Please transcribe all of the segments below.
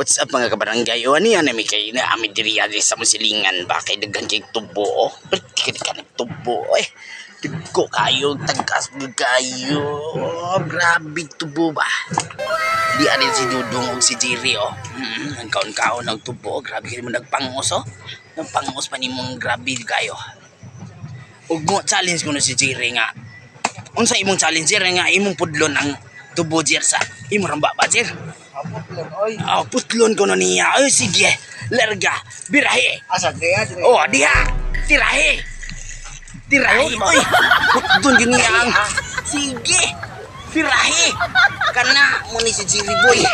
What's up, mga kabarangay? O ano yan mi kay na ami diri adi sa musilingan ba kay daghan kay tubo, oh. Pero di ka nagtubo eh. Dagko kayo, tagas kayo. Grabe tubo ba? Di ani si Dudong ug si Jerry, oh. Ang kaon-kaon og tubo, grabe kayo mo nagpangos, oh. Nagpangos pa nimong grabe kayo. Ug mo challenge ko na si Jerry nga. Unsa imong challenge, Jerry, nga imong pudlon ang tubo, Jer, sa imong ramba ba, Jer? Hapot lang, oy. Oh, putlon ko na niya. Ay, sige. Larga. Birahe. Asa, diya, diya. Oh, diha. Tirahe. Tirahe. Oy, putlon yun niya ang. Sige. Tirahe. Kana mo ni si Jerry Boy.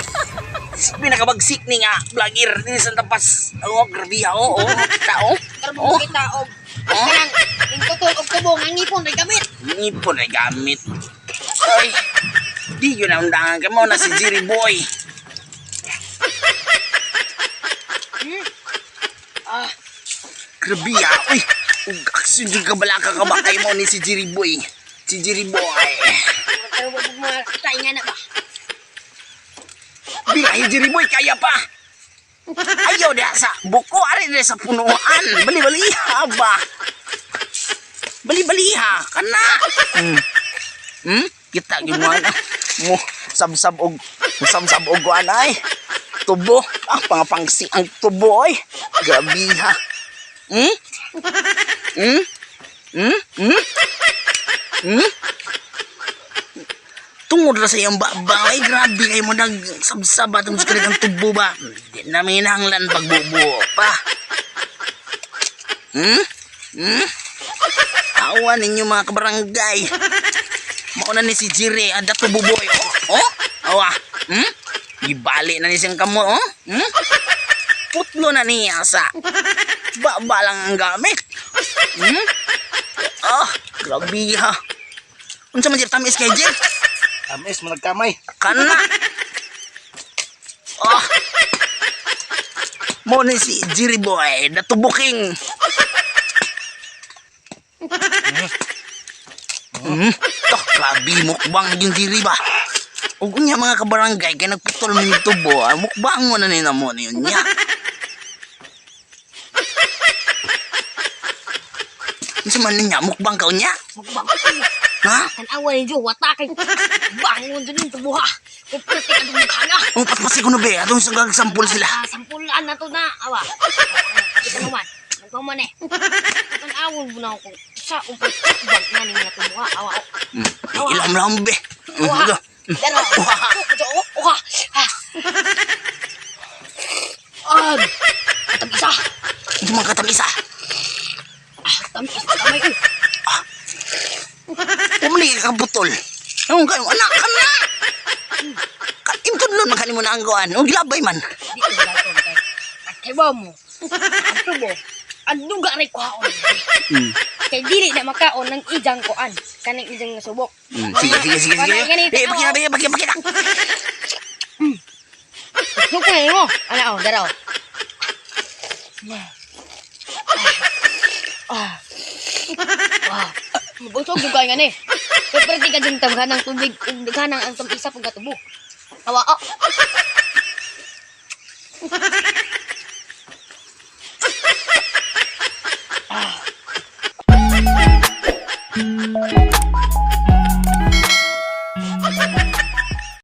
Pinakabagsik ni nga vlogger ni sa tapas. Oh, grabe ha. Oh, oh, tao. Karon Oh, mo kita og kanang ing tutol og tubo nga ngipon ray gamit. Ngipon ay gamit. Ay, di yun ang undangan ka mo na si Jerry Boy. Ah, Grabe ah. Uy, ug action jud ka balaka ka ba kay mo ni si Jerry Boy. Si Jerry Boy. Pero wag mo mga kita nga na ba. Birahe, Jerry Boy, kaya pa. Ayaw diha sa buko ari diha sa punuan. Bali-baliha ba. Bali-baliha kana. Kita gyud mo ana. Mo sabsab og samsab og kuan ay. Tubo. Ah, pangapangsi ang tubo oy. Grabe ha. Hmm? Tungod ra sa iyang baba ay, grabe kayo mo nagsabsab atong sa kanilang tubo ba. Di na may nahanglan pagbubuo pa. Hmm? Awa ninyo, mga kabarangay. Mauna ni si Jire, ada tubo boy. Oh, oh? Awa. Gibali na ni siyang kamo, oh? Putlo na niya sa baba lang ang gamit. Ah, grabe ha. Unsa man, Jir, tamis kay Jir? Tamis mo nagkamay. Kana. Ah. Mo ni si Jerry Boy, natubuking. Toh, grabe mukbang yung Jerry ba. Ug unya, mga kabarangay, kay nagputol man yung tubo, ah, mukbang mo na ni namo ni yun niya. Unsa man niya mukbang ka unya? Mukbang ko. Ha? Tan-awa ninyo, wata kay bangon dun yung tubo ha. Kay perti ka dun kana. Ang patpasi ko na be, atong sa sampol sila. Ah, sampulan na to na. Awa. Kita mo man. Nagkaman eh. Tan-awon mo na ako sa umpay bang nga ni mga tubo ha. Awa. Ilam lang be. Uha. Dara. Uha. Ah. Ah. Tamisa. Ito mga katamisa. Ah, tamis kamay. Uy. Pumili ka butol. Anong kayo? Anak ka na! Imtod nun, magkani mo na ang kuan. O gilabay man. Di ko gaton kay. Pagkibaw mo. Ang tubo. Ang duga ray kuhaon. Kay dili na makaon ng ijang kuan. Kaning ijang nga subok. Sige, sige, sige, sige. Wala, ganito. Eh, pakita, pakita, pakita, pakita. Suko na mo. Ana oh, daraw. Ah. Ah. Mabusog yung kaya nga ni. Kay perti ka dyan tamgan ng tubig, ug daghanang ang tamisa pag katubo. Awa oh. Ah.